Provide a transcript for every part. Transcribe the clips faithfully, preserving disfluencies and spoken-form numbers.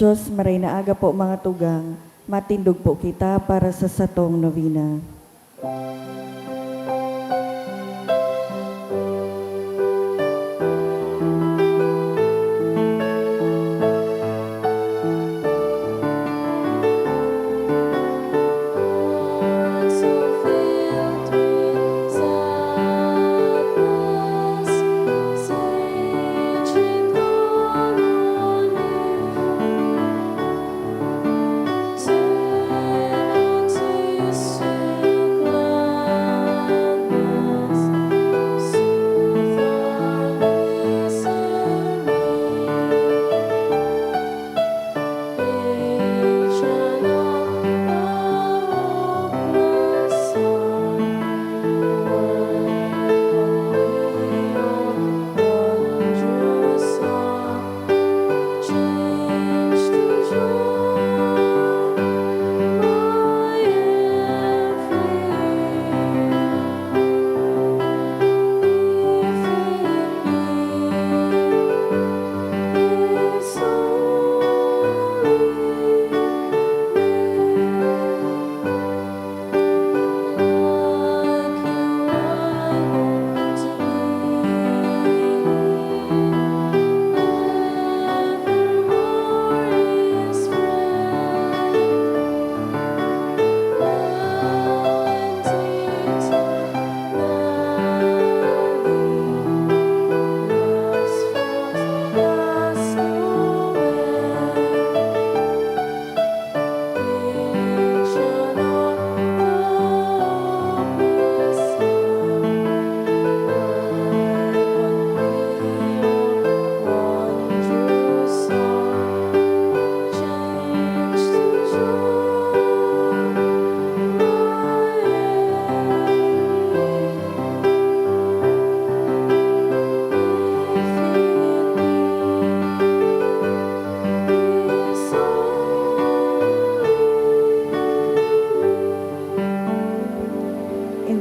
Diyos, maray na aga po, mga tugang. Matindog po kita para sa satong novena.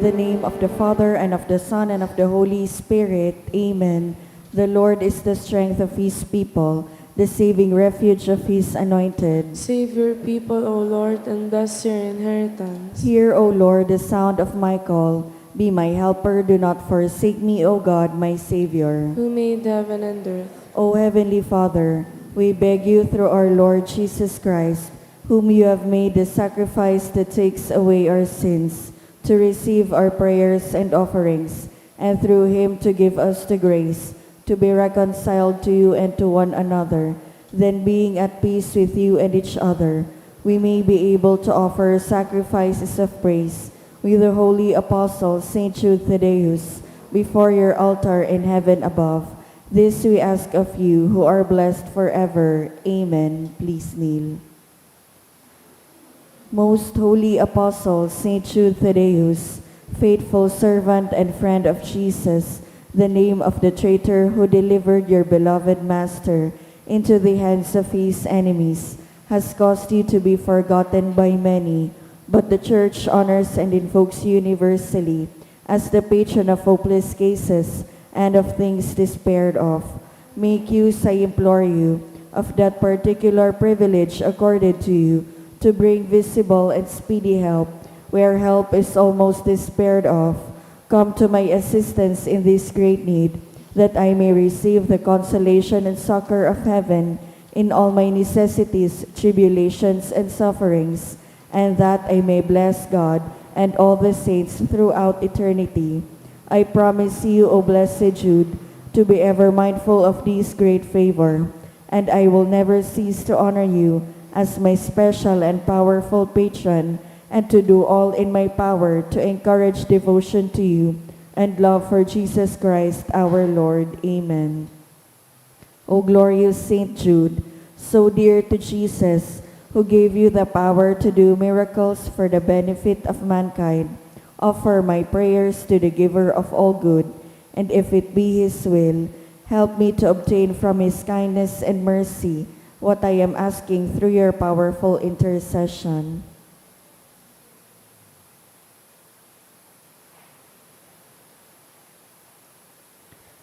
In the name of the Father, and of the Son, and of the Holy Spirit. Amen. The Lord is the strength of His people, the saving refuge of His anointed. Save your people, O Lord, and bless your inheritance. Hear, O Lord, the sound of my call. Be my helper, do not forsake me, O God, my Savior. Who made heaven and earth. O Heavenly Father, we beg you through our Lord Jesus Christ, whom you have made the sacrifice that takes away our sins, to receive our prayers and offerings, and through him to give us the grace to be reconciled to you and to one another. Then, being at peace with you and each other, we may be able to offer sacrifices of praise with the holy apostle Saint Jude Thaddeus before your altar in heaven above. This we ask of you, who are blessed forever. Amen. Please kneel. Most Holy Apostle Saint Jude Thaddeus, faithful servant and friend of Jesus, the name of the traitor who delivered your beloved Master into the hands of his enemies, has caused you to be forgotten by many, but the Church honors and invokes you universally as the patron of hopeless cases and of things despaired of. Make use, I implore you, of that particular privilege accorded to you to bring visible and speedy help where help is almost despaired of. Come to my assistance in this great need, that I may receive the consolation and succor of heaven in all my necessities, tribulations, and sufferings, and that I may bless God and all the saints throughout eternity. I promise you, O blessed Jude, to be ever mindful of this great favor, and I will never cease to honor you as my special and powerful patron, and to do all in my power to encourage devotion to you and love for Jesus Christ our Lord. Amen. O glorious Saint Jude, so dear to Jesus, who gave you the power to do miracles for the benefit of mankind, offer my prayers to the Giver of all good, and if it be His will, help me to obtain from His kindness and mercy what I am asking through your powerful intercession.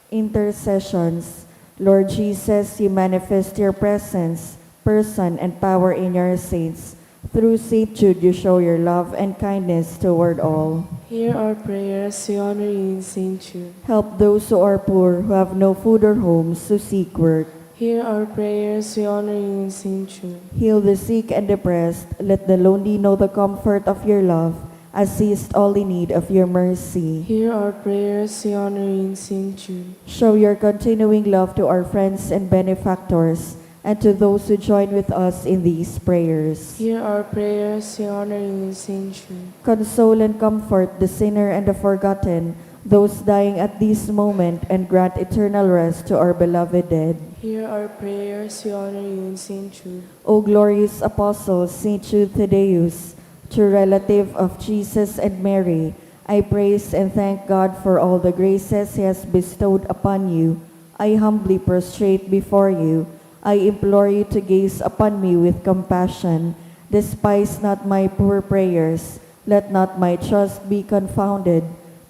Intercessions. Lord Jesus, you manifest your presence person and power in your saints. Through Saint Jude, you show your love and kindness toward all. Hear our prayers, we honor you in Saint Jude. Help those who are poor, who have no food or homes to seek work. Hear our prayers, we honor you in Saint Jude. Heal the sick and depressed. Let the lonely know the comfort of your love. Assist all in need of your mercy. Hear our prayers, we honor you in Saint Jude. Show your continuing love to our friends and benefactors, and to those who join with us in these prayers. Hear our prayers, we honor you in Saint Jude. Console and comfort the sinner and the forgotten, those dying at this moment, and grant eternal rest to our beloved dead. Hear our prayers, we honor you in Saint Jude. O glorious Apostle, Saint Jude Thaddeus, true relative of Jesus and Mary, I praise and thank God for all the graces He has bestowed upon you. I humbly prostrate before you. I implore you to gaze upon me with compassion. Despise not my poor prayers. Let not my trust be confounded.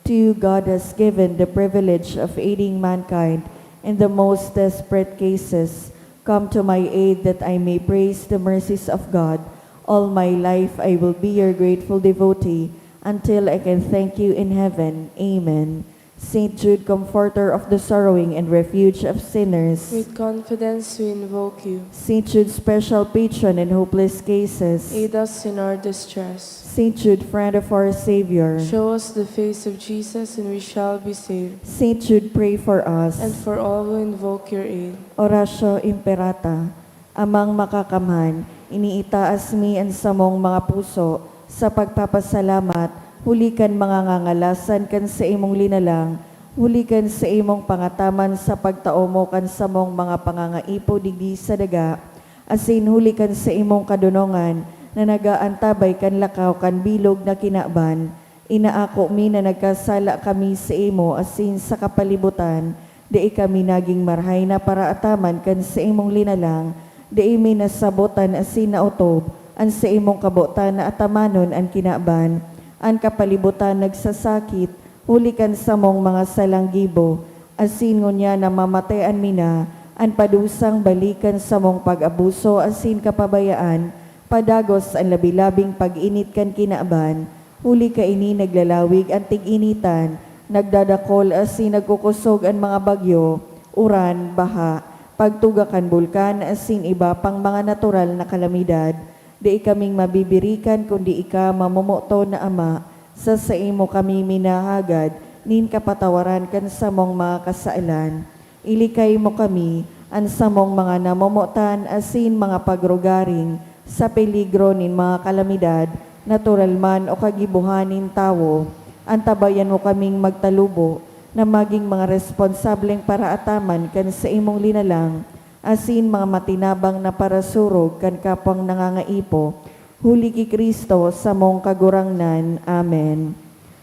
To you God has given the privilege of aiding mankind in the most desperate cases. Come to my aid that I may praise the mercies of God. All my life I will be your grateful devotee until I can thank you in heaven. Amen. Saint Jude, comforter of the sorrowing and refuge of sinners. With confidence we invoke you. Saint Jude, special patron in hopeless cases. Aid us in our distress. Saint Jude, friend of our Savior. Show us the face of Jesus and we shall be saved. Saint Jude, pray for us. And for all who invoke your aid. Oratio Imperata. Amang Makakamhan, iniitaas mi an samong mga puso sa pagpapasalamat huli kan mga ngangalasan kan saimong linalang, huli kan saimong pangataman sa pagtao mo kan samong mga pangangaipo digdi sa daga, asin huli kan saimong kadonongan na nag-aantabay kan lakaw kan bilog na kinaban. Inaako mi na nagkasala kami saimo asin sa kapalibutan, dai kami nagin marahay na paraataman kan saimong linalang, dai mi nasabotan asin naotob an saimong kabotan na atamanon an kinaban. An kapalibutan nagsasakit huli kan samong mga salang gibo, asin ngunyan namamatean mi na an padusang balik kan samong pag-abuso asin kapabayaan, padagos an labi-labing pag-init kan kinaban. Huli kaini naglalawig an tig-initan, nagdadakol asin nagkukosog an mga bagyo, uran, baha, pagtuga kan bulkan asin iba pang mga natural na kalamidad. Dai kaming mabibirikan kundi ika, mamomoton na Ama, sa saimo kami minahagad nin kapatawaran kan samong mga kasalan. Ilikay mo kami, an samong mga namomotan asin mga pagrugaring, sa peligro nin mga kalamidad, natural man o kagibohan nin tawo. Antabayan mo kaming magtalubo na magin mga responsableng paraataman kan saimong linalang, asin mga matinabang na parasurog kan kapwang nangangaipo, huli ki Cristo, samong Kagurangnan. Amen.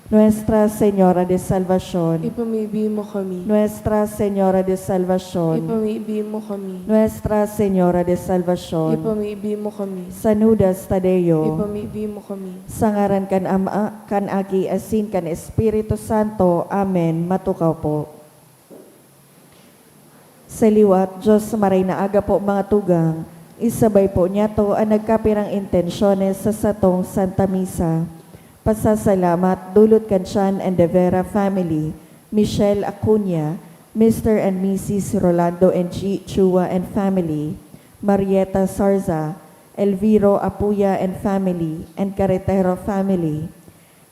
Nuestra Señora de Salvacion. Ipamibi mo kami. Nuestra Señora de Salvacion. Ipamibi mo kami. Nuestra Señora de Salvacion. Ipamibi mo kami. San Judas Tadeo. Ipamibi mo kami. Sa ngaran kan Ama, kan Aki, asin kan Espiritu Santo. Amen. Matukaw po. Sa liwat, Diyos, maray na aga po, mga tugang. Isabay po niyato an nagkapirang intensyones sa satong Santa Misa. Pasasalamat dulot kan Chan and De Vera family, Michelle Acuña, Mister and Missus Rolando and G. Chua and family, Marieta Sarza, Elviro Apuya and family, and Carretero family,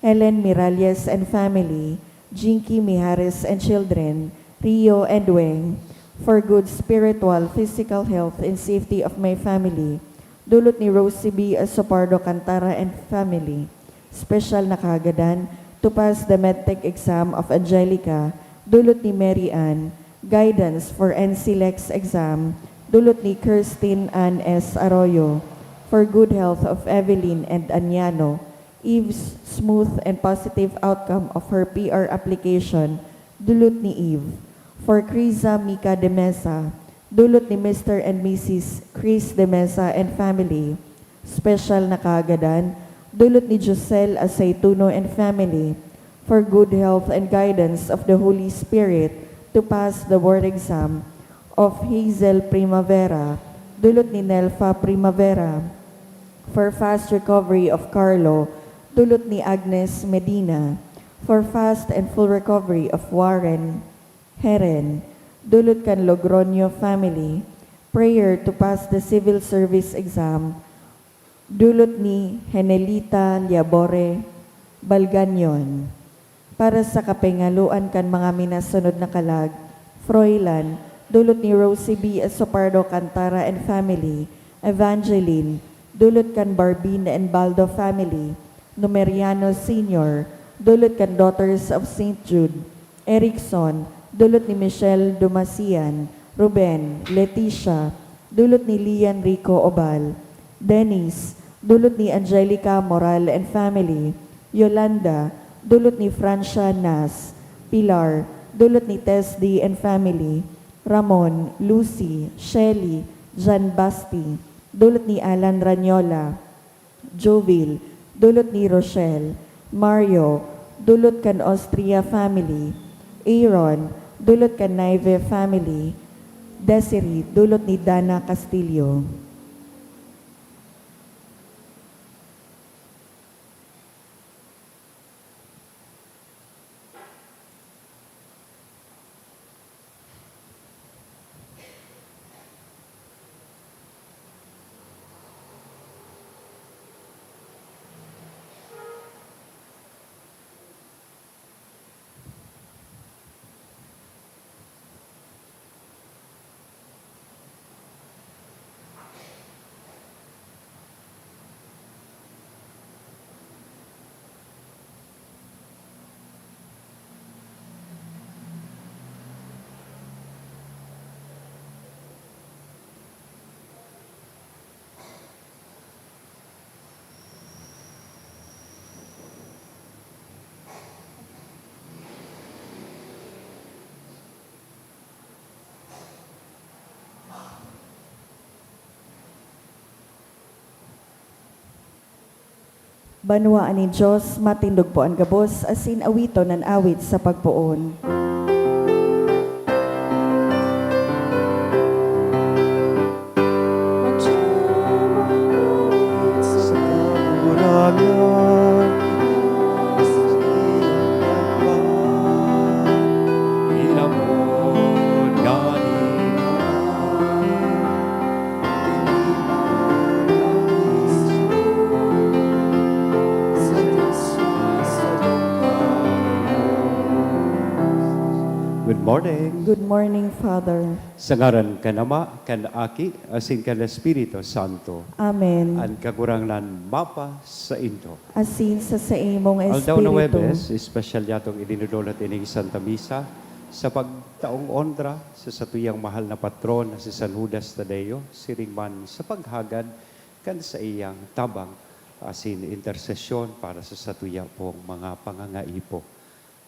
Helen Miralles and family, Jinky Mijares and children, Rio and Weng, for good spiritual, physical health and safety of my family. Dulot ni Rosie B. Asopardo Cantara and family. Special na kahagadan to pass the medtech exam of Angelica, dulot ni Mary Ann. Guidance for NCLEX exam, dulot ni Kirstin Ann S. Arroyo. For good health of Evelyn and Aniano. Eve's smooth and positive outcome of her P R application, dulot ni Eve. For Criza Mica de Mesa, dulot ni Mister and Missus Chris de Mesa and family. Special na kahagadan, dulot ni Josel Aceituno and family. For good health and guidance of the Holy Spirit to pass the board exam of Hazel Primavera, dulot ni Nelfa Primavera. For fast recovery of Carlo, dulot ni Agnes Medina. For fast and full recovery of Warren Heren, dulot kan Logroño family. Prayer to pass the civil service exam, dulot ni Henelita Liabore Balganion. Para sa kapahingaloan kan mga minasunod na kalag, Froilan, dulot ni Rosie B. Asopardo Cantara and family, Evangeline, dulot kan Barbin and Baldo family, Numeriano Senior, dulot kan Daughters of Saint Jude, Erickson, dulot ni Michelle Dumasian, Ruben, Leticia, dulot ni Lian Rico Obal, Dennis, dulot ni Angelica Moral and family, Yolanda, dulot ni Francia Nas, Pilar, dulot ni Tess D and family, Ramon, Lucy, Shelly, Jan Basti, dulot ni Alan Ranyola, Jovil, dulot ni Rochelle, Mario, dulot kan Austria family, Aaron, dulot kan Naive family, Desiree, dulot ni Dana Castillo. Banwaan nin Dios, matindog po an gabos, asin awiton an awit sa pagpoon. Good morning. Good morning, Father. Sa ngaran kan Ama, kan Aki, asin kan Espiritu Santo. Amen. An Kagurangnan mapa saindo. Asin sa saimong Aldaw na espiritu. Huwebes, espesyal niyatong idinudulot ining Santa Misa sa pagtaong onra sa satuyang mahal na patron na si San Judas Tadeo, siring man sa paghagad kan saiyang tabang asin intersesyon para sa satuya pong mga pangangaipo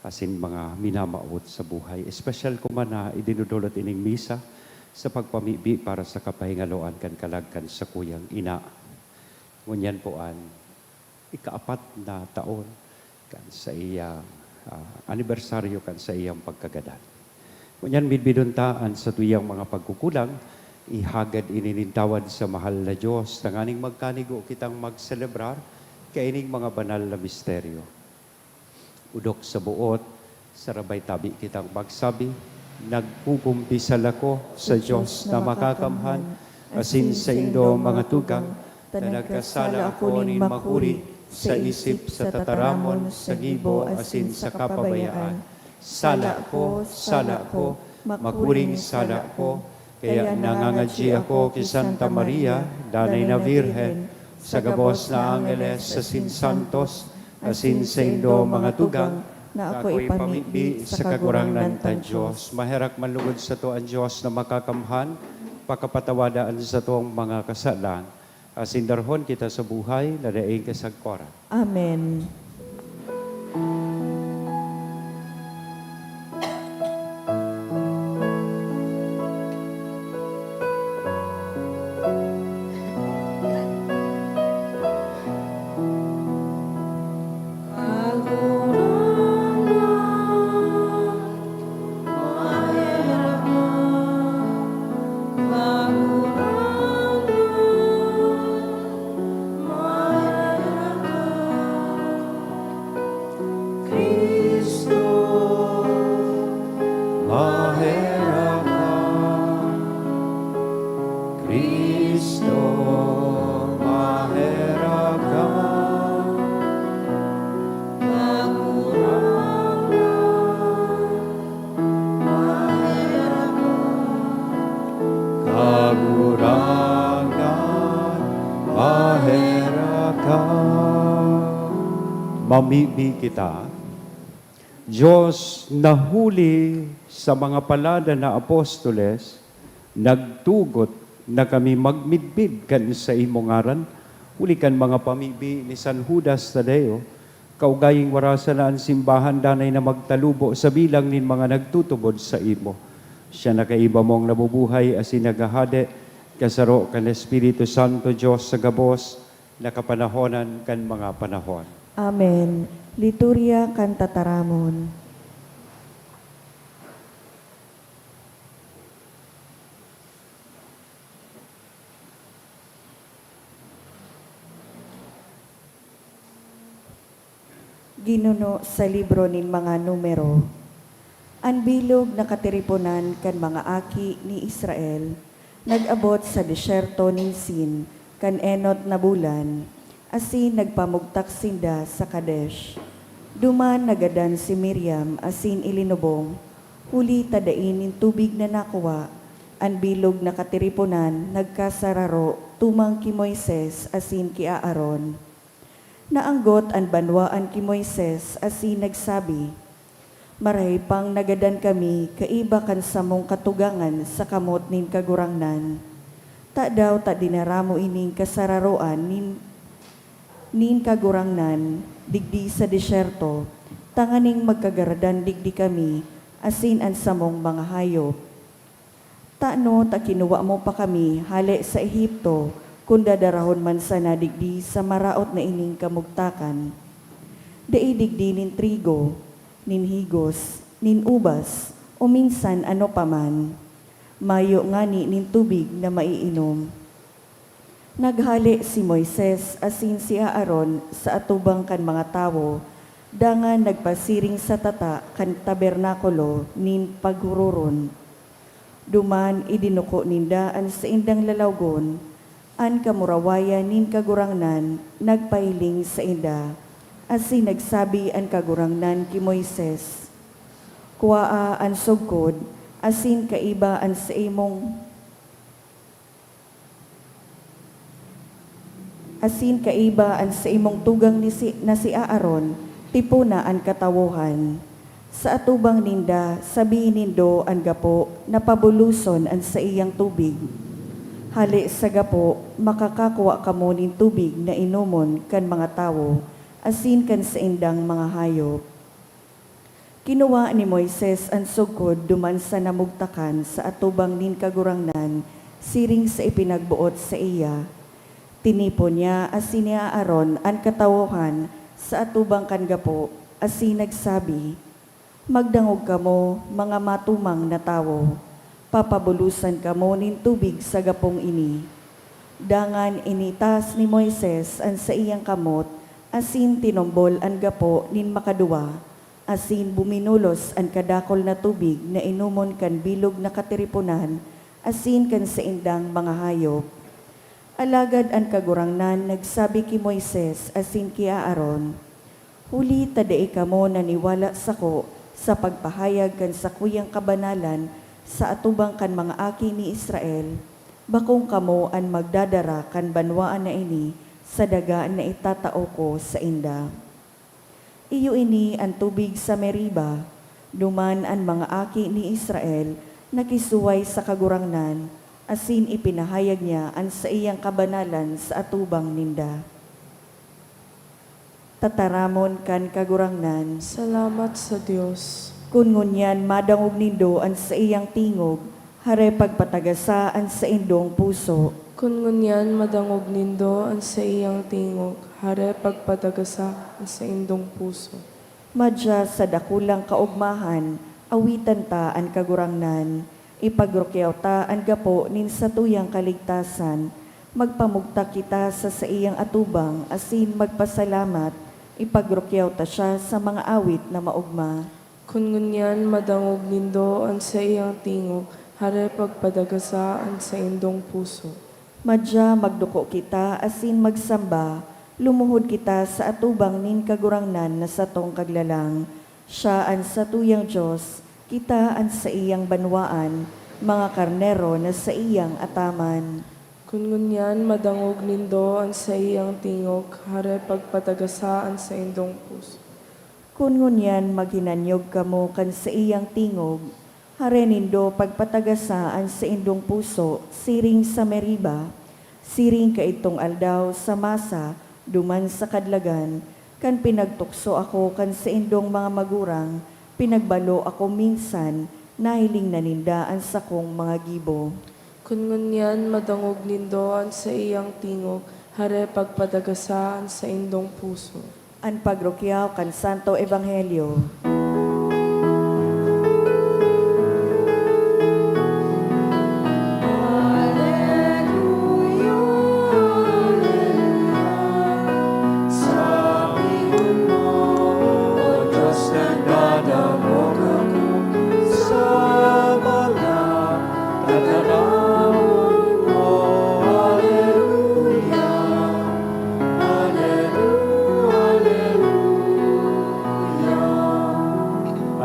asin mga minamawot sa buhay. Espesyal ko man na idinudulot ining misa sa pagpamibi para sa kapahingaloan kan kalag kan sakuyang ina. Ngunyan po an ikaapat na taon kan saiyang, ah, anibersaryo kan saiyang pagkagadan. Ngunyan, midbidon ta an satuyang mga pagkukulang, ihagad ini nin tawad sa mahal na Dios, tanganing magkanigo kitang magselebrar kaining mga banal na misteryo. Odok sa boot, sarabay tabi kitang magsabi, "Nagkukumpisal ako sa Dios na makakamhan, asin saindo, mga tugang, ta nagkasala ako nin makuri sa isip, sa tataramon, sa gibo, asin sa kapabayaan. Sala ko, sala ko, makuring sala ko." Kaya nangangadyi ako ki Santa Maria, Danay na Birhen, sa gabos na angeles asin santos, asin saindo, mga tugang, na ako ipamibi sa Kagurangnan tang Dios. Maherak man lugod sato an Dios na makakamhan, pakapatawada an satong mga kasalan, asin darhon kita sa buhay na daing kasagkoran. Amen. Mamibi kita. Diyos, na huli sa mga palada na apostoles, nagtugot na kami magmidbid kan saimo ngaran, huli kan mga pamibi ni San Judas Tadeo, kaugaying wara sana an simbahan danay na magtalubo sa bilang nin mga nagtutubod saimo. Siya na kaiba mong nabubuhay asin naghahade, kasaro kan Espiritu Santo, Diyos sa gabos, na kapanahonan kan mga panahon. Amen. Liturya kan Tataramon. Ginuno sa libro nin mga Numero. An bilog na katiriponan kan mga aki ni Israel nag-abot sa desyerto nin Sin kan enot na bulan, asin nagpamugtak sinda sa Kadesh. Duman nagadan si Miriam asin ilinubong, huli ta dai nin tubig na nakuha. An bilog na katiriponan nagkasararo tumang ki Moises asin ki Aaron. Naanggot an banwaan ki Moises asin nagsabi, "Marahay pang nagadan kami kaiba kan samong katugangan sa kamot nin Kagurangnan. Tadaw ta dinara mo ining kasararoan nin, nin Kagurangnan digdi sa desyerto, tanganing magkagaradan digdi kami asin an samong mga hayop? Tano ta kinuwa mo pa kami hale sa Egipto, kun dadarahon man sana digdi sa maraot na ining kamugtakan? Dai digdi nin trigo, nin higos, nin ubas, o minsan ano pa man. Mayo ngani nin tubig na maiinom." Naghale si Moises asin si Aaron sa atubang kan mga tawo, dangan nagpasiring sa tata kan tabernakulo nin paghuroron. Duman idinuko ninda an saindang lalawgon. An kamurawayan nin Kagurangnan nagpahiling sainda, asin nagsabi an Kagurangnan ki Moises, "Kuwaa an sugkod, asin kaiba an saimong asin kaiba an saimong tugang ni si, na si Aaron, tipona an katawohan. Sa atubang ninda, sabihi nindo an gapo na pabuloson an saiyang tubig. Hale sa gapo, makakakua kamo nin tubig na inomon kan mga tawo asin kan saindang mga hayop." Kinuha ni Moises an sugkod duman sa namugtakan sa atubang nin Kagurangnan siring sa ipinagboot saiya. Tinipon niya asin ni Aaron an katawohan sa atubang kan gapo asin nagsabi, "Magdangog kamo, mga matumang na tawo. Papabulosan kamo nin tubig sa gapong ini." Dangan initaas ni Moises an saiyang kamot asin tinombol an gapo nin makaduwa, asin buminulos an kadakul na tubig na inomon kan bilog na katiriponan asin kan saindang mga hayop. Alagad an Kagurangnan nagsabi ki Moises asin ki Aaron, "Huli ta dai kamo naniwala sako sa pagpahayag kan sakuyang kabanalan sa atubang kan mga aki ni Israel, bakong kamo an magdadara kan banwaan na ini sa daga na itatao ko sainda." Iyo ini an tubig sa Meriba. Duman an mga aki ni Israel nakisuhay sa Kagurangnan, asin ipinahayag niya an saiyang kabanalan sa atubang ninda. Tataramon kan Kagurangnan. Salamat sa Dios. Kun ngunyan madangog nindo an saiyang tingog, hare pagpatagasa an saindong puso. Kun ngunyan madangog nindo an saiyang tingog, hare pagpatagasa an saindong puso. Madya sa dakulang kaogmahan, awitan ta an Kagurangnan. Ipagrukyaw ta an gapo nin satuyang kaligtasan. Magpamugtak kita sa saiyang atubang asin magpasalamat. Ipagrukyaw ta siya sa mga awit na maogma. Kun ngunyan madangog nindo an saiyang tingog, hare pagpadagasa an saindong puso. Madya magduko kita asin magsamba, lumuhod kita sa atubang nin Kagurangnan na satong Kaglalang. Siya an satuyang Dios, kita an saiyang banwaan, mga karnero na saiyang ataman. Kun ngunyan madangog nindo an saiyang tingog, hare pagpatagasa an saindong puso. Kun ngunyan maghinanyog kamo kan saiyang tingog, hare nindo pagpatagasa an saindong puso, siring sa Meriba, siring kaidtong aldaw sa Masa, duman sa kadlagan, kan pinagtukso ako kan saindong mga magurang, pinagbalo ako minsan, nahiling na ninda an sakong mga gibo. Kun ngunyan madangog nindo an saiyang tingog, hare pagpatagasa an saindong puso. An pagrukyaw kan Santo Ebanghelyo.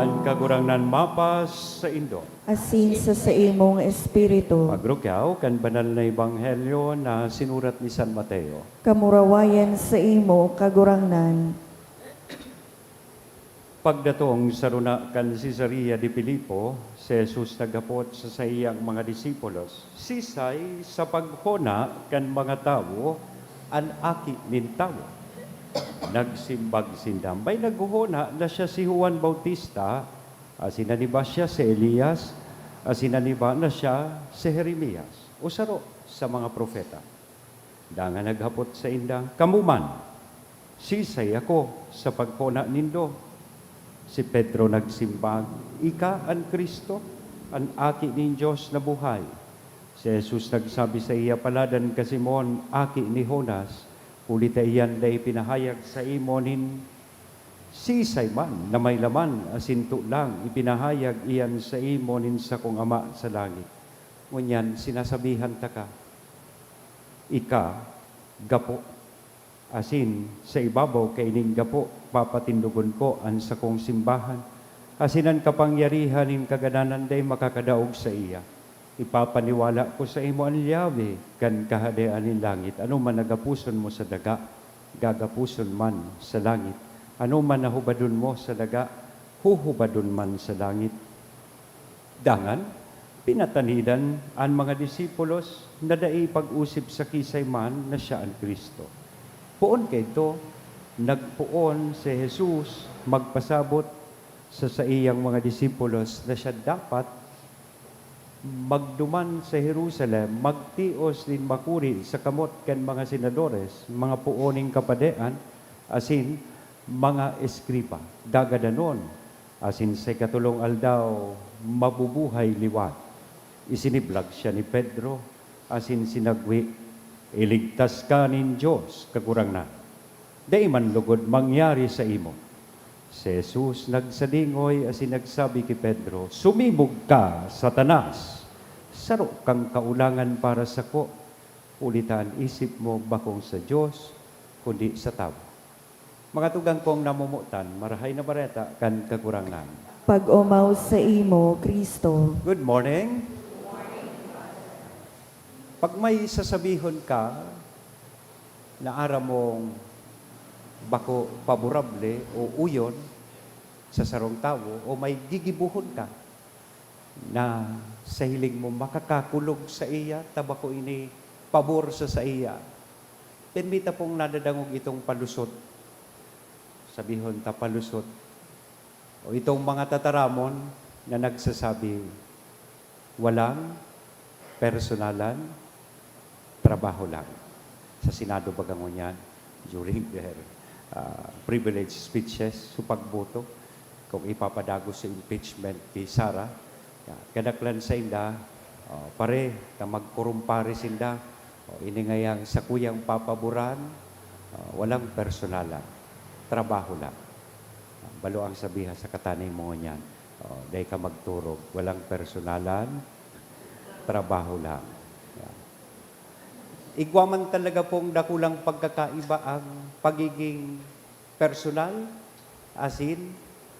An Kagurangnan mapas saindo. Asin sa saimong espiritu. Pagrukyaw kan banal na ebanghelyo na sinurat ni San Mateo. Kamurawayan saimo, Kagurangnan. Pagdatong sa runa kan Cesarea de Filipo, si Jesus naghapot sa saiyang mga disipulos, "Sisay sa paghona kan mga tawo an Aki nin Tawo?" Nagsimbag sinda, "May naghohona na siya si Juan Bautista, asin an iba siya si Elias, asin an iba na siya si Jeremias, o saro sa mga propeta." Dangan naghapot sainda, "Kamo man, sisay ako sa paghona nindo?" Si Pedro nagsimbag, "Ika an Cristo, an Aki nin Dios na buhay." Si Jesus nagsabi saiya, "Paladan ka, Simon, aki ni Jonas, huli ta iyan dai ipinahayag saimo nin sisay man na may laman asin tolang, ipinahayag iyan saimo nin sakong Ama sa langit. Ngunyan sinasabihan taka, ika gapo, asin sa ibabaw kaining gapo papatindogon ko an sakong simbahan, asin an kapangyarihan nin kagadanan dai makakadaog saiya. Ipapaniwala ko saimo an yabi kan Kahadean nin langit. Ano man na gaposon mo sa daga, gagaposon man sa langit. Ano man na hubadon mo sa daga, huhubadon man sa langit." Dangan, pinatanidan an mga disipulos na dai ipag-osip sa kisay man na siya an Cristo. Poon kaidto, nagpoon si Jesus magpasabot sa saiyang mga disipulos na siya dapat magduman sa Jerusalem, magtios nin makuri sa kamot kan mga senadores, mga poon nin kapadean, asin mga eskriba. Gagadanon, asin sa ikatolong aldaw, mabubuhay liwat. Isiniblag siya ni Pedro, asin sinagwe, "Iligtas ka nin Dios, Kagurangnan! Dai man logod mangyari saimo." Si Jesus nagsadingoy asin nagsabi ki Pedro, "Sumibog ka, Satanas! Saro kang kaolangan para sako, huli ta an isip mo bakong sa Dios, kundi sa tawo." Mga tugang kong namomotan, Marahay na Bareta kan Kagurangnan. Pag-omaw saimo, Cristo. Good morning. Pag may sasabihon ka na aram mong bako paborable o uyon sa sarong tawo o may gigibohon ka na sa hiling mo makakakulog saiya ta bako ini pabor sa saiya, permi ta pong nadadangog itong palusot. Sabihon ta palusot. O itong mga tataramon na nagsasabi, "Walang personalan, trabaho lang." Sa Senado baga ngunyan, during their, ah, privilege speeches, sa pagboto, kung ipapadagos sa impeachment kay Sara, ya, kadaklan sainda, ah, pare, ta magkurumpare sinda. O, ini ngayang sakuyang papaboran, ah, walang personalan, trabaho lang. Ah, balo ang sabihan sa kataning mo ngunyan, o, dai ka magturog, walang personalan, trabaho lang. Yan. Igwa man talaga pong dakulang pagkakaiba ang pagiging personal, asin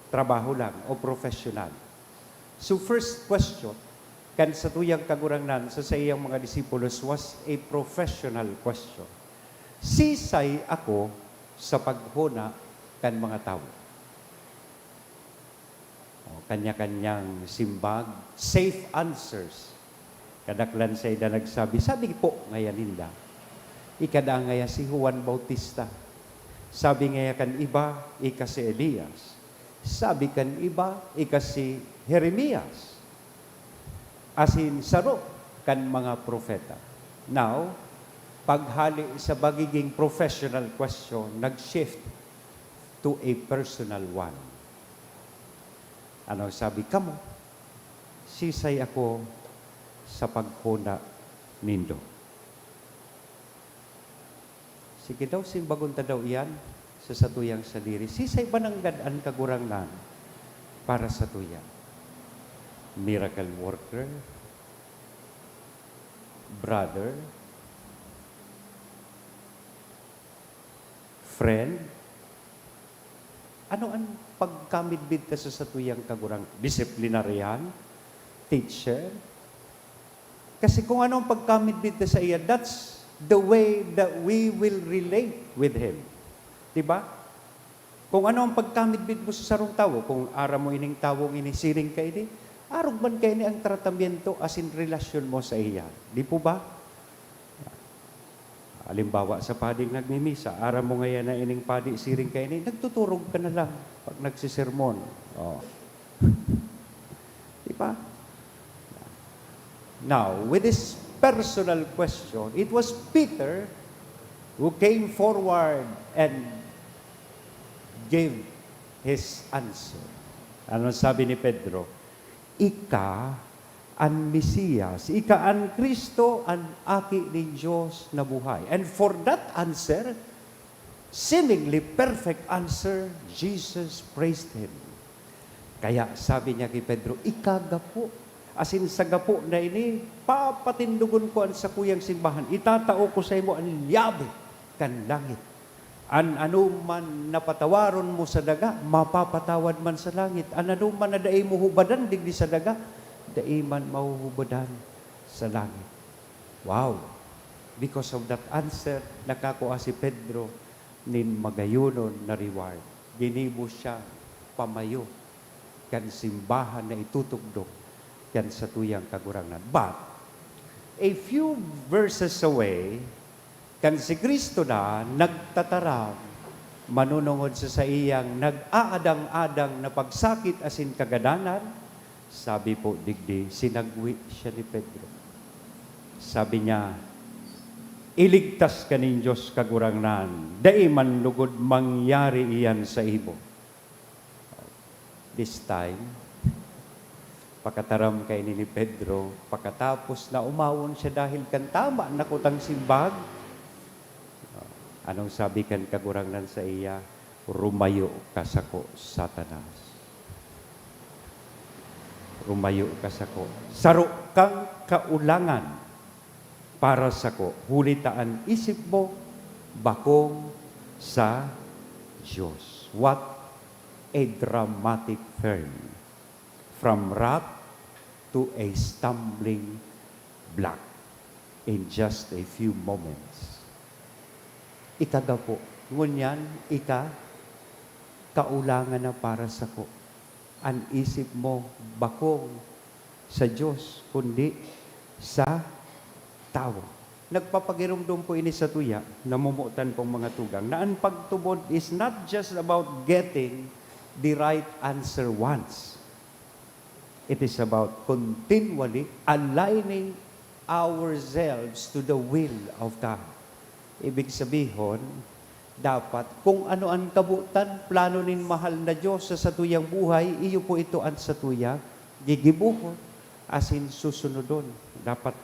trabaho lang o professional. So first question, Kan satuyang Kagurangnan sa saiyang mga disipulos was a professional question. Sisay ako sa paghona kan mga tawo? O, kanya-kanyang simbag, safe answers. Kadaklan saida nagsabi, "Sabi po," ngaya ninda, "ika daa ngaya si Juan Bautista." Sabi ngaya kan iba, "Ika si Elias." Sabi kan iba, "Ika si Jeremias." Asin saro kan mga propeta. Now, paghali sa pagiging professional question, nag-shift to a personal one. Ano sabi kamo? Sisay ako sa paghona nindo? Sige daw, simbagon ta daw iyan sa satuyang sadiri. Sisay ba nanggad an Kagurangnan para satuya? Miracle worker? Brother? Friend? Ano an pagkamidbid ta sa satuyang Kagurang-, disciplinarian? Teacher? Kasi kung ano ang pagkamidbid ta saiya, that's the way that we will relate with Him. Di ba? Kung ano ang pagkamidbid mo sa sarong tawo, kung aram mo ining tawong ini, siring kaini, arog man kaini ang tratamiento asin relasyon mo saiya. Di po ba? Halimbawa, sa pading nagmimisa, aram mo ngayan na ining padi siring kaini, nagtuturog ka na lang pag nagsisermon. Oh. Di ba? Now, with this personal question, it was Peter who came forward and gave his answer. Ano sabi ni Pedro? "Ika an Mesiyas, ika an Cristo, an Aki nin Dios na buhay." And for that answer, seemingly perfect answer, Jesus praised him. Kaya sabi niya ki Pedro, "Ika gapo. Asin sa gapo na ini, papatindogon ko an sakuyang simbahan. Itatao ko saimo an yabi kan langit. An anoman na patawaron mo sa daga, mapapatawad man sa langit. An anoman na dai mo hubadan digdi sa daga, dai man mahuhubadan sa langit." Wow! Because of that answer, nakakua si Pedro nin magayonon na reward. Ginibo siya pamayo kan simbahan na itutugdok kan satuyang Kagurangnan. But, a few verses away, kan si Cristo na nagtataram manunungod sa saiyang nag-aadang-adang na pagsakit asin kagadanan, sabi po digdi, sinagwe siya ni Pedro. Sabi niya, "Iligtas ka nin Dios Kagurangnan, dai man lugod mangyari iyan saimo." This time, pakataram kaini ni Pedro, pakatapos na umawon siya dahil kan tama na kutang simbag, anong sabi kan Kagurangnan saiya? "Rumayo ka sako, Satanas. Rumayo ka sako. Saro kang kaulangan para sako, huli ta an isip mo bakong sa Dios." What a dramatic turn from wrath to a stumbling block in just a few moments. Ika gapo, ngunyan ika kaulangan na para sako. An isip mo bakong sa Dios, kundi sa tawo. Nagpapagiromdom po ini satuya, namomotan pong mga tugang, na an pagtubod is not just about getting the right answer once. It is about continually aligning ourselves to the will of God. Ibig sabihon, dapat kung ano an kabotan, plano nin mahal na Dios sa satuyang buhay, iyo po ito an satuyang gigibohon asin susunodon. Dapat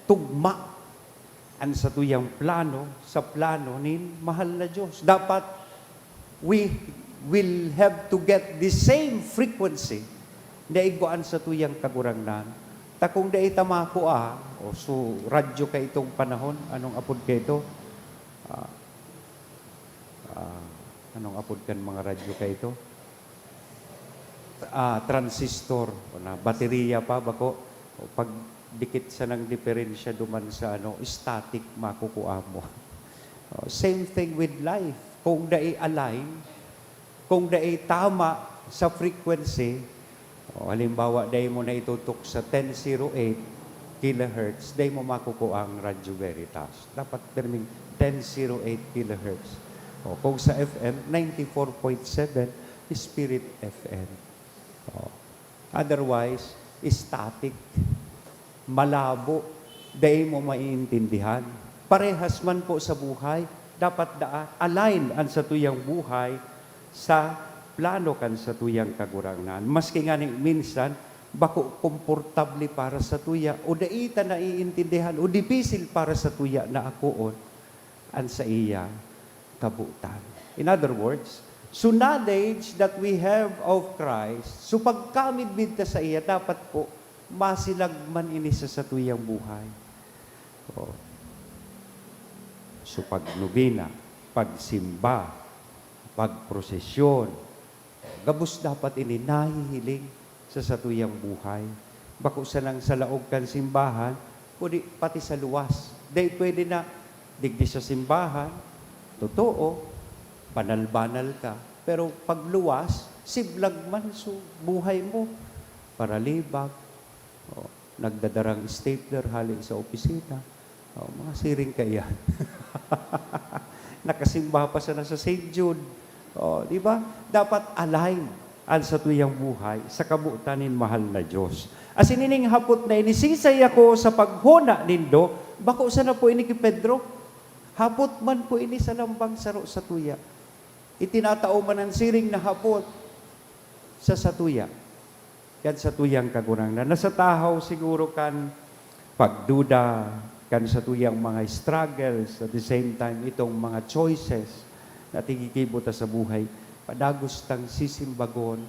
tugma an satuyang plano sa plano nin mahal na Dios. Dapat we will have to get the same frequency na igwa an satuyang Kagurangnan. Ta kung dai ta makua, o su-, radyo kaitong panahon, anong apod kaito? Ah, ah, anong apod kan mga radyo kaito? Ah, transistor, o na, baterya pa, bako. O, pag dikit sanang diferensya duman sa, ano, static, makukua mo. O, same thing with life. Kung dai align, kung dai tama sa frequency, o, halimbawa, dai mo na itutok sa ten zero eight kilohertz, dai mo makukua ang Radyo Veritas. Dapat pirming ten zero eight kilohertz. O, kung sa F M, ninety-four point seven, Spirit F M. O. Otherwise, static, malabo, dai mo maiintindihan. Parehas man po sa buhay, dapat daa, align an satuyang buhay sa plano kan satuyang Kagurangnan. Maski ngani minsan, bako komportable para satuya, o dai ta naiintindihan, o dipisil para satuya na akoon an saiya kabotan. In other words, so knowledge that we have of Christ, so pagkamidbid ta saiya, dapat po masilag man ini sa satuyang buhay. O. So, pagnobena, pagsimba, pagprosesyon, gabos dapat ini nahihiling sa satuyang buhay. Bako sanang sa laog kan simbahan, kundi pati sa luwas. Dai pwede na digdi sa simbahan, totoo, banal-banal ka. Pero pag luwas, siblag man so buhay mo. Paralibak, o, nagdadarang stapler hale sa opisina. O, mga siring kaiyan. Nakasimba pa sana sa Saint Jude. O, di ba? Dapat align an satuyang buhay sa kabotan nin mahal na Dios. Asin ining hapot na ini, "Sisay ako sa paghona nindo?" Bako sana po ini ki Pedro. Hapot man po ini sa lambang saro satuya. Itinatao man an siring na hapot sa satuya. Kan satuyang Kagurangnan. Nasa tahaw siguro kan pagduda, kan satuyang mga struggles, at the same time, itong mga choices na tiggigibo ta sa buhay, padagos tang sisimbagon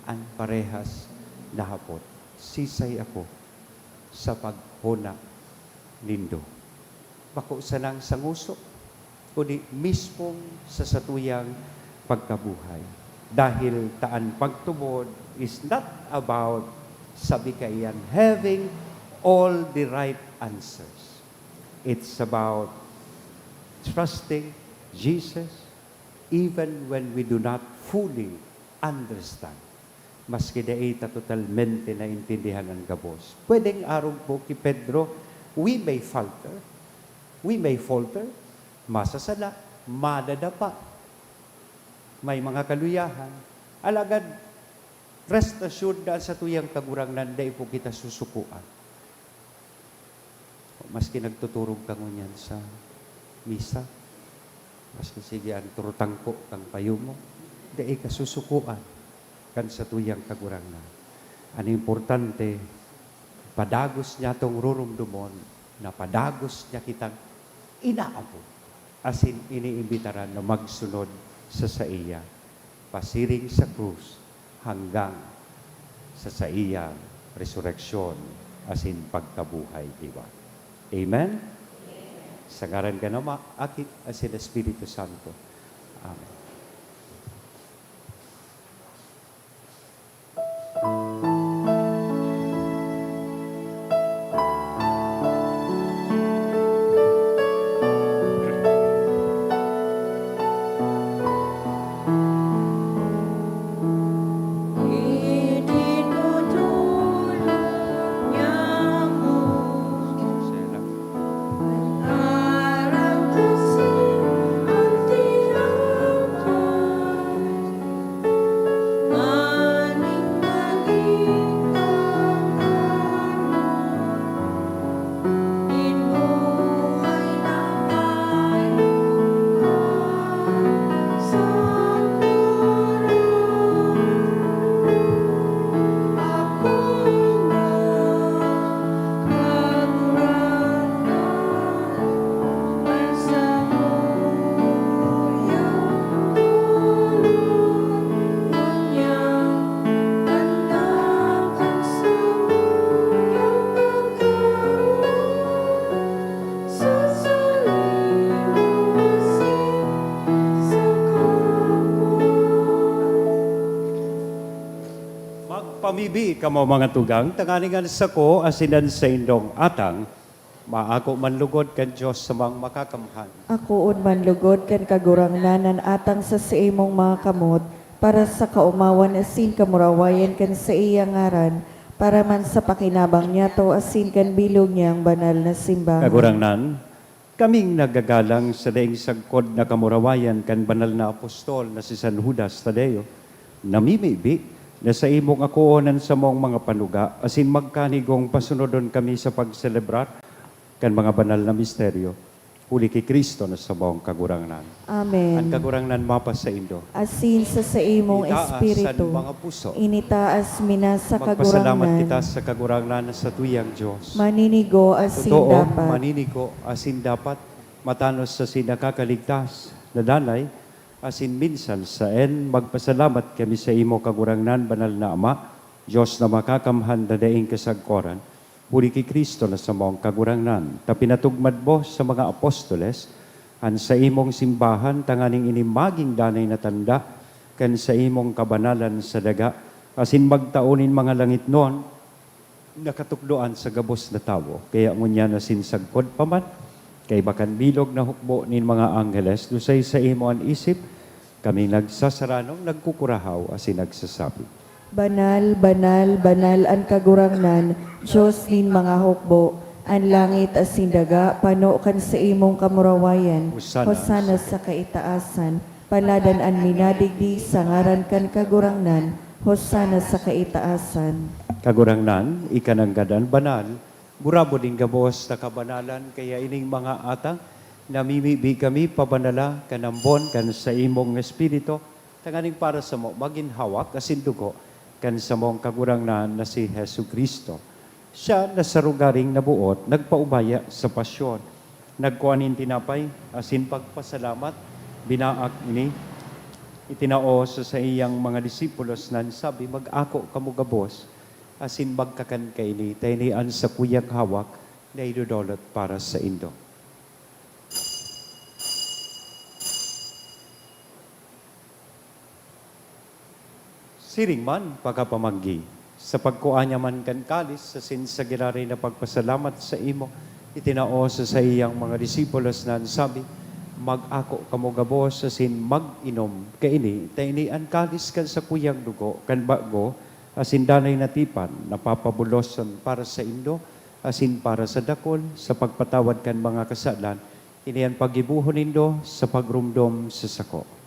an parehas na hapot, "Sisay ako sa paghona nindo?" Bako sanang sa ngoso, kundi mismong sa satuyang pagkabuhay. Dahil ta an pagtubod is not about, sabi kaiyan, having all the right answers. It's about trusting Jesus even when we do not fully understand. Maski dai ta totalmente naintindihan an gabos. Pwedeng arog po ki Pedro, we may falter, we may falter, masasala, madadapa, may mga kaluyahan. Alagad, rest assured na an satuyang Kagurangnan, dai po kita susukoan. Maski nagtuturog ka ngunyan sa misa, maski sige an turutangko kan payo mo, dai ka susukoan kan satuyang Kagurangnan. An importante, padagos niya tong rurumdomon, na padagos niya kitang inaabot, asin iniimbitaran na magsunod sa saiya, pasiring sa krus, hanggang sa saiyang resureksyon asin pagkabuhay liwat. Amen? Sa ngaran kan Ama, Aki, asin Espiritu Santo. Amen. Pamibi kamo, mga tugang, tanganing an sako asin an saindong atang maako man lugod kan Dios samang makakamhan. Akoon man lugod kan Kagurangnan an atang sa saimong mga kamot, para sa kaomawan asin kamurawayan kan saiyang ngaran, para man sa pakinabang niyato asin kan bilog niyang banal na simbahan. Kagurangnan, kaming nagagalang sa daing sagkod na kamurawayan kan banal na apostol na si San Judas Tadeo, namimibi na saimong akoon an samong mga panuga asin magkanigong pasunodon kami sa pagselebrar kan mga banal na misteryo, huli ki Cristo na samong Kagurangnan. Amen. An Kagurangnan mapasaindo. Asin sa saimong Itaas espiritu. An mga puso. Initaas mi na sa Magpasalamat Kagurangnan. Kita sa Kagurangnan na satuyang Dios. Maninigo asin Totoo, dapat. Maninigo asin dapat, matanos asin nakakaligtas na danay, asin minsan saen magpasalamat kami sa imo, Kagurangnan, Banal na Ama, Dios na makakamhan na daing kasagkoran, huli ki Cristo na samong Kagurangnan, ta pinatugmad mo sa mga apostoles an saimong simbahan tanganing ini magin danay na tanda kan saimong kabanalan sa daga, asin magtao nin mga langitnon na katukdoan sa gabos na tawo. Kaya ngunyan asin sagkod pa man, kaiba kan bilog na hukbo nin mga angheles, dusay saimo an isip, kami nagsasaranom, nagkukurahaw, asin nagsasabi, Banal, banal, banal an Kagurangnan, Dios nin mga hukbo. An langit asin daga pano kan saimong kamurawayan. Hosanna. Hosanna sa kaitaasan. Paladan an minadigdi sa ngaran kan Kagurangnan. Hosanna sa kaitaasan. Kagurangnan, ika nanggad an banal, gurabo nin gabos na kabanalan, kaya ining mga atang, namimibi kami pabanala kan ambon kan saimong Espiritu, tanganing para samo magin hawak asin dugo kan samong Kagurangnan na si Jesu-Cristo. Siya na sa rogaring naboot, nagpaubaya sa pasyon, nagkua nin tinapay, asin pagpasalamat, binaak ini, itinao sa saiyang mga disipulos na nagsabi, "Mag-ako kamo gabos, asin magkakan kaini, ta ini an sakuyang hawak na idodolot para saindo." Siring man, pakapamanggi, sa pagkua niya man kan kalis, asin sa giraray na pagpasalamat saimo, itinao sa saiyang mga disipulos na nagsabi, "Mag-ako kamo gabos asin mag-inom kaini, ta ini an kalis kan sakuyang dugo kan bago asin danay na tipan, na papabulosan para saindo asin para sa dakul sa pagpatawad kan mga kasalan. Ini an paggibohon nindo sa pagromdom sa sako."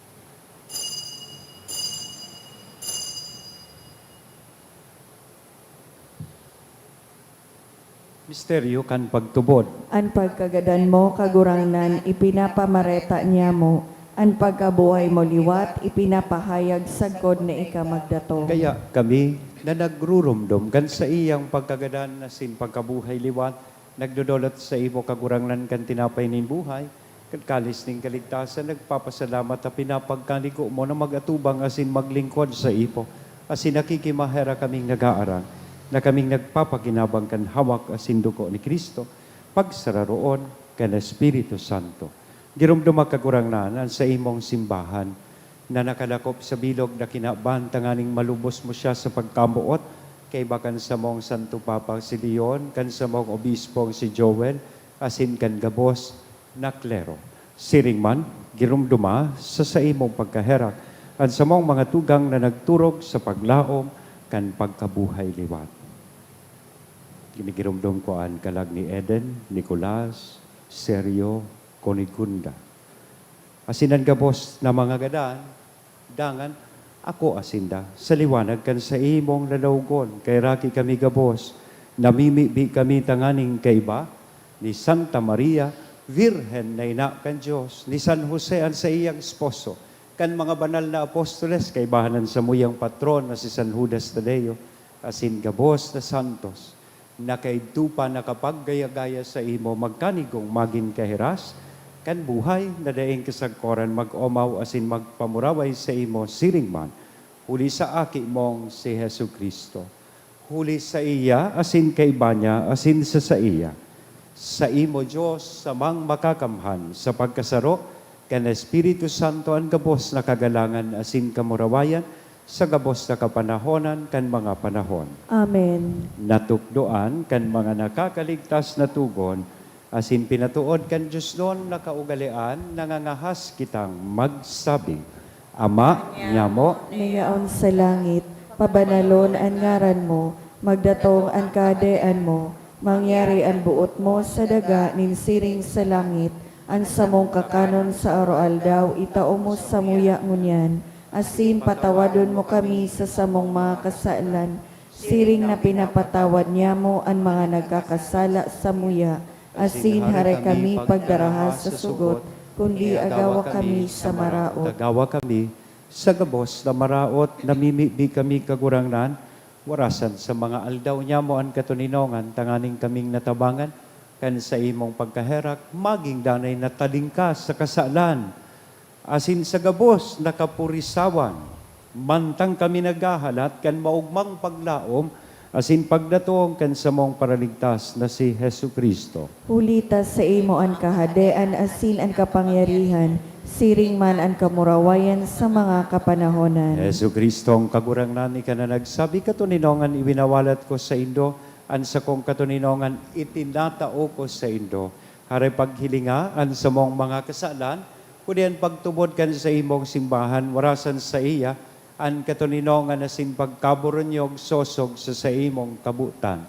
Misteryo kan pagtubod. An pagkagadan mo, Kagurangnan, ipinapamareta niamo, an pagkabuhay mo liwat, ipinapahayag sagkod na ika magdatong. Kaya kami na nagruromdom kan saiyang pagkagadan asin pagkabuhay liwat, nagdodolot saimo, Kagurangnan, kan tinapay nin buhay, kan kalis nin kaligtasan, nagpapasalamat ta pinapagkanigo mo na mag-atubang asin maglingkod saimo, asin nakikimaherak kaming nag-aarang na kaming nagpapakinabang kan hawak asin dugo ni Cristo, pagsararoon kan Espiritu Santo. Giromdoma, Kagurangnan, an saimong simbahan na nakadakop sa bilog na kinaban, tanganing malubos mo siya sa pagkamoot, kaiba kan samong Santo Papa si Leon, kan samong Obispong si Joel, asin kan gabos na klero. Siring man, giromdoma sa saimong pagkaherak an samong mga tugang na nagturog sa paglaom kan pagkabuhay liwat. Ginigiromdom ko an kalag ni Eden, Nicolas, Sergio, Cunigunda, asin an gabos na mga gadan, dangan ako asinda, sa liwanag kan saimong lalawgon, kaheraki kami gabos, namimibi kami tanganing kaiba ni Santa Maria, Virgen na ina kan Dios, ni San Jose an saiyang esposo, kan mga banal na apostoles, kaibahan an samuyang patron na si San Judas Tadeo, asin gabos na santos, na kaidto pa nakapaggaya-gaya saimo, magkanigong magin kahiras kan buhay na daing kasagkoran, mag-omaw asin magpamuraway saimo siring man, huli sa Aki mong si Jesu-Cristo. Huli saiya, asin kaiba niya, asin sa saiya, saimo, Dios, samang makakamhan, sa pagkasaro kan Espiritu Santo, an gabos na kagalangan asin kamurawayan, sa gabos na kapanahonan kan mga panahon. Amen. Natukdoan kan mga nakakaligtas na tugon, asin pinatood kan diosnon na kaugalean, nangangahas kitang magsabi, Ama nyamo, na yaon sa langit, pabanalon an ngaran mo, magdatong an kahadean mo, mangyari an boot mo sa daga nin siring sa langit. An samong kakanon sa aroaldaw itao mo samuya ngunyan, asin patawadon mo kami sa samong mga kasalan, siring na pinapatawad niamo an mga nagkakasala samuya. Asin hare kami pagdaraha sa sugot, kundi agawa kami sa maraot. Agawa kami sa gabos na maraot, namimibi kami, Kagurangnan, warasan sa mga aldaw niamo an katoninongan, tanganing kaming natabangan kan saimong pagkaherak, magin danay na talingkas sa kasalan asin sa gabos na kapurisawan, mantang kami naghahalat kan maogmang paglaom asin pagdatong kan samong Paraligtas na si Jesu-Cristo. Huli ta saimo an kahadean asin an kapangyarihan, siring man an kamurawayan sa mga kapanahonan. Jesu-Cristong Kagurangnan, ika na nagsabi, "Katoninongan iwinawalat ko saindo, an sakong katoninongan itinatao ko saindo." Hare paghilinga an samong mga kasalan, kundi an pagtubod kan saimong simbahan, warasan saiya an katoninongan asin pagkaboronyog sosog sa saimong kabotan.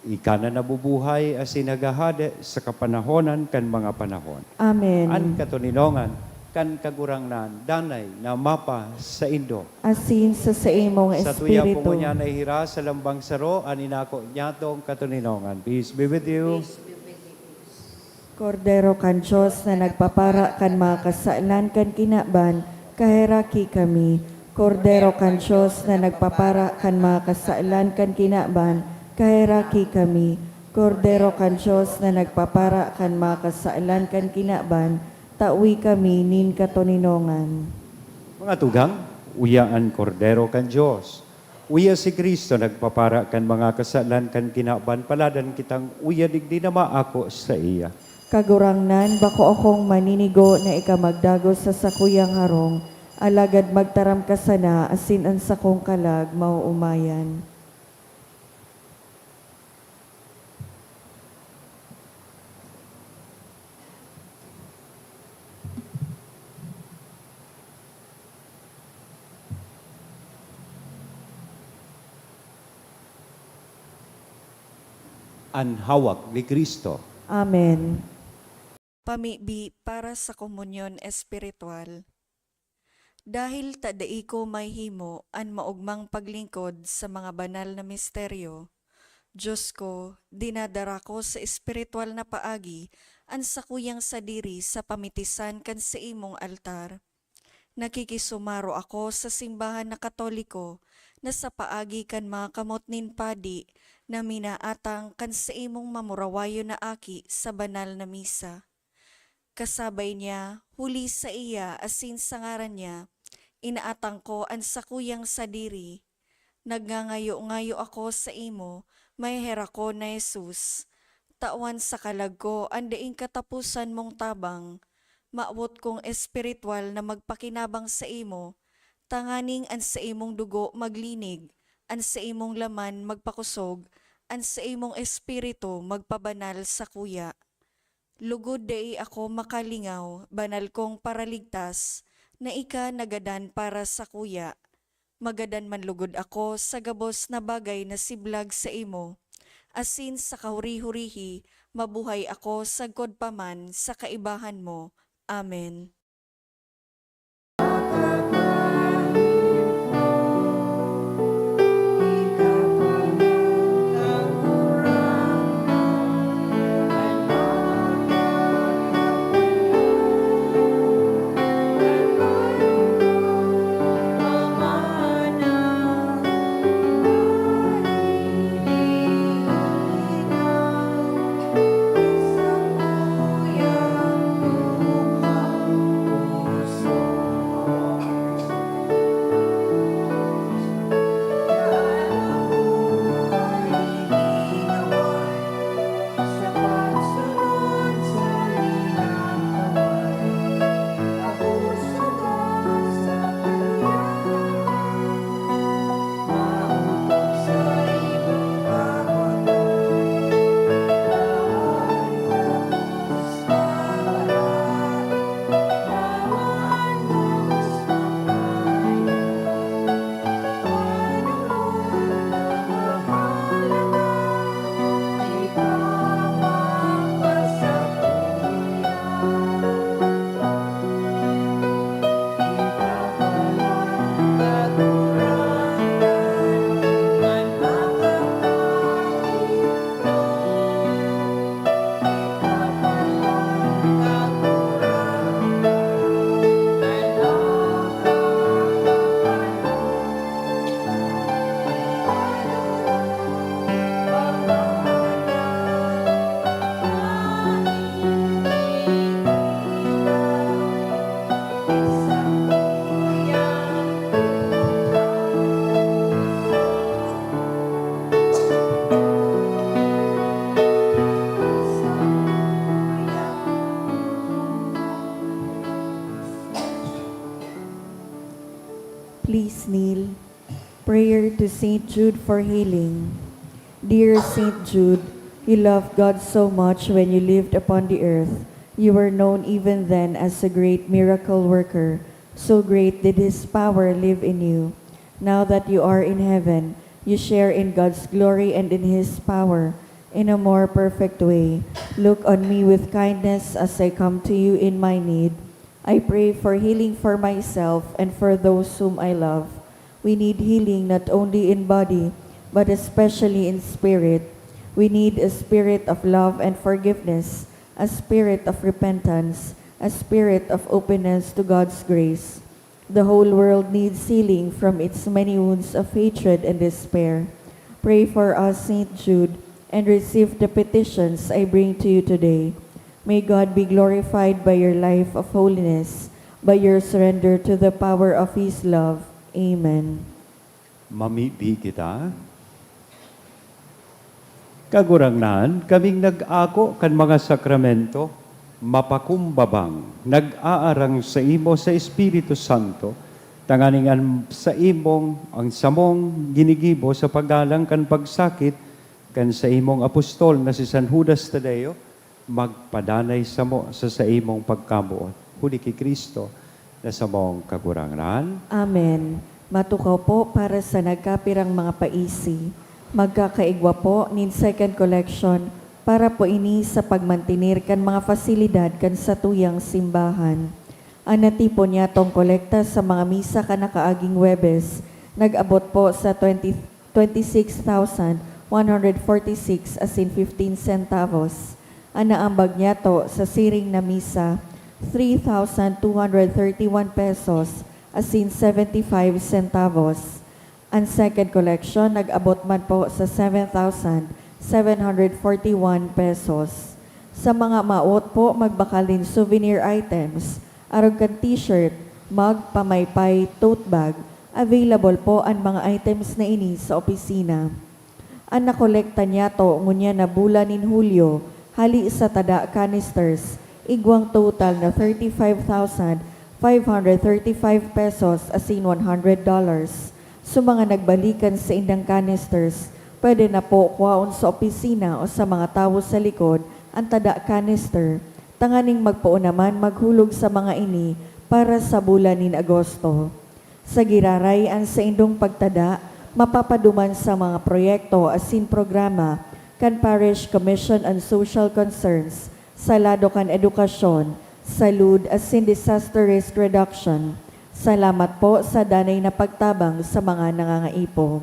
Ika na nabubuhay asin naghahade sa kapanahonan kan mga panahon. Amen. An katoninongan kan Kagurangnan danay na mapasaindo. Asin sa saimong Sa tuya espiritu. Pungo niya nahira sa lambang saro an inako niyatong katoninongan. Peace be with you. Kordero kan Dios na nagpapara kan mga kasalan kan kinaban, kaheraki kami. Kordero kan Dios na nagpapara kan mga kasalan kan kinaban, kaheraki kami. Kordero kan Dios na nagpapara kan mga kasalan kan kinaban, tawi kami nin katoninongan. Mga tugang, uya an Kordero kan Dios. Uya si Cristo nagpapara kan mga kasalan kan kinaban, paladan kitang uya digdi na maako saiya. Kagurangnan, bako akong maninigo na ika magdagos sa sakuyang harong, alagad magtaram ka sana asin an sakong kalag maoomayan. An hawak ni Cristo. Amen. Pamibi para sa komunyon espiritual. Dahil ta dai ko mahimo an maogmang paglingkod sa mga banal na misteryo, Dios ko, dinadara ko sa espiritual na paagi an sakuyang sadiri sa pamitisan kan saimong altar. Nakikisumaro ako sa simbahan na Katoliko na sa paagi kan mga kamot nin padi na minaatang kan saimong mamurawayon na aki sa banal na misa. Kasabay niya, huli saiya asin sa ngaran niya, inaatang ko an sakuyang sadiri. Nagngangayo-ngayo ako saimo, maheherak ko na Jesus. Tawan sa kalag ko an daing kataposan mong tabang. Mawot kong espiritual na magpakinabang saimo, tanganing an saimong dugo maglinig, an saimong laman magpakosog, an saimong espiritu magpabanal sakuya. Lugod dai ako makalingaw, banal kong Paraligtas, na ika nagadan para sakuya. Magadan man lugod ako sa gabos na bagay na siblag saimo, asin sa kahuri-hurihi mabuhay ako sagkod pa man sa kaibahan mo. Amen. Prayer to Saint Jude for healing. Dear Saint Jude, you loved God so much when you lived upon the earth. You were known even then as a great miracle worker. So great did his power live in you. Now that you are in heaven, you share in God's glory and in his power in a more perfect way. Look on me with kindness as I come to you in my need. I pray for healing for myself and for those whom I love. We need healing not only in body, but especially in spirit. We need a spirit of love and forgiveness, a spirit of repentance, a spirit of openness to God's grace. The whole world needs healing from its many wounds of hatred and despair. Pray for us, Saint Jude, and receive the petitions I bring to you today. May God be glorified by your life of holiness, by your surrender to the power of His love. Amen. Mamibi kita. Kagurangnan, kaming nag-ako kan mga sakramento, mapakumbabang, nag-aarang sa imo sa Espiritu Santo, tanganing an sa imong, ang samong ginigibo sa paggalang kan pagsakit kan sa imong apostol na si San Judas Tadeo, magpadanay samo sa saimong pagkamoot, huli ki Cristo na samong Kagurangnan. Amen. Matukaw po para sa nagkapirang mga paisi. Magkakaigwa po nin second collection para po ini sa pagmantener kan mga fasilidad kan satuyang simbahan. An natipon niyatong kolekta sa mga misa kan nakaaging Huwebes nag-abot po sa twenty, twenty-six thousand one hundred forty-six asin fifteen centavos. An naambag niyato sa siring na misa, three thousand two hundred thirty-one pesos asin seventy-five centavos. An second collection nag-abot man po sa seven thousand seven hundred forty-one pesos. Sa mga maot po magbakal nin souvenir items, arog kan t-shirt, mug, pamaypay, tote bag, available po an mga items na ini sa opisina. An nakolekta niyato ngunyan na bulan nin Hulyo, hali sa tada canisters, igwang total na thirty-five thousand five hundred thirty-five pesos asin one hundred dollars. Sa mga nagbalik kan saindang canisters, pwede na po kwaon sa opisina o sa mga tawo sa likod an tada canister, tanganing magpoon naman maghulog sa mga ini para sa bulan nin Agosto. Sa giraray, an saindong pagtada mapapaduman sa mga proyekto asin programa kan Parish Commission on Social Concerns sa lado kan edukasyon, salud asin disaster risk reduction. Salamat po sa danay na pagtabang sa mga nangangaipo.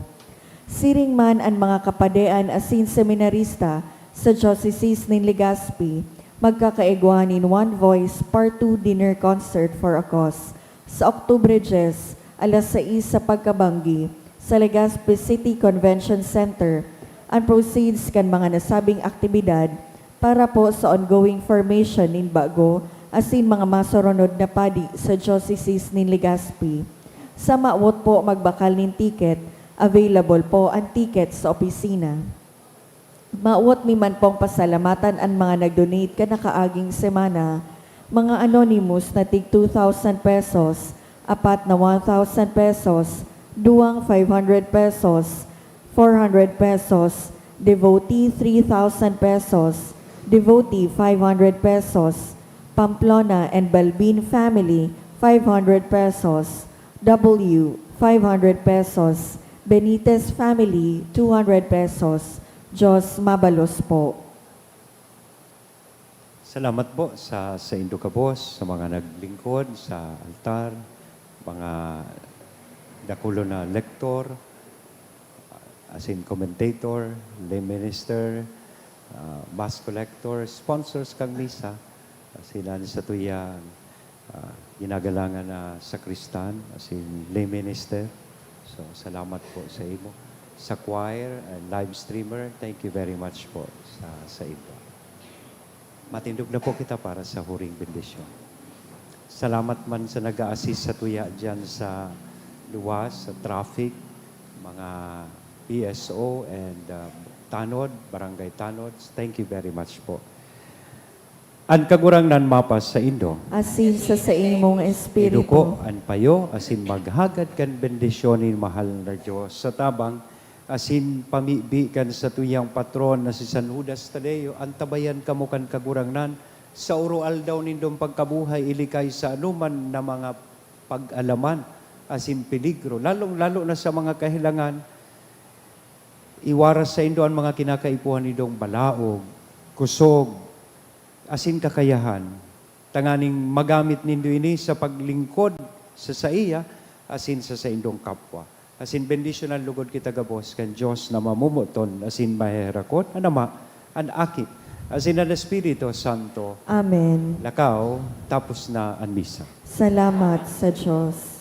Siring man an mga kapadean asin seminarista sa Diocese nin Legazpi, magkakaigwa nin One Voice Part two Dinner Concert for a Cause sa Oktubre dyes, alas sais sa pagkabanggi, sa Legazpi City Convention Center. An proceeds kan mga nasabing aktibidad para po sa ongoing formation nin bago asin mga masurunod na padi sa Diocese nin Legazpi. Sa mawot po magbakal nin ticket, available po an ticket sa opisina. Mawot mi man pong pasalamatan an mga nag-donate kan nakaaging semana, mga anonymous na tig two thousand pesos, apat na one thousand pesos, duwang five hundred pesos, four hundred pesos, devotee three thousand pesos, devotee five hundred pesos, Pamplona and Balbin family, five hundred pesos, W, five hundred pesos, Benitez family, two hundred pesos. Diyos mabalos po. Salamat po sa saindo kabos, sa mga naglingkod sa altar, mga dakulo na lektor, asin commentator, lay minister, ah, mass collector, sponsors kan misa, asin an satuyang, ah, ginagalangan na sakristan, asin lay minister. So, salamat po sa imo. Sa choir and live streamer, thank you very much po sa, sa imo. Matindog na po kita para sa huring bendisyon. Salamat man sa nag-a-assist satuya diyan sa luwas, sa traffic, mga P S O and, uh, Tanod, Barangay Tanod. Thank you very much po. An Kagurangnan mapasaindo. Asin sa saimong espiritu. Iduko an payo asin maghagad kan bendisyon nin mahal na Dios. Sa tabang asin pamibi kan satuyang patron na si San Judas Tadeo, antabayan kamo kan Kagurangnan sa oro-aldaw nindong pagkabuhay, ilikay sa anoman na mga pag-alaman asin peligro, lalong-lalo na sa mga kahelangan. Iwaras saindo an mga kinakaipuhan nindong balaog, kusog, asin kakayahan, tanganing magamit nindo ini sa paglingkod sa saiya asin sa saindong kapwa. Asin bendisyonan lugod kita gabos kan Dios na mamomoton asin maheherakot, an Ama, an Aki, asin an Espiritu Santo. Amen. Lakaw, tapos na an misa. Salamat sa Diyos.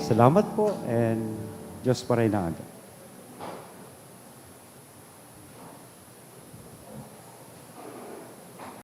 Salamat po, and Diyos pa rin ang aga.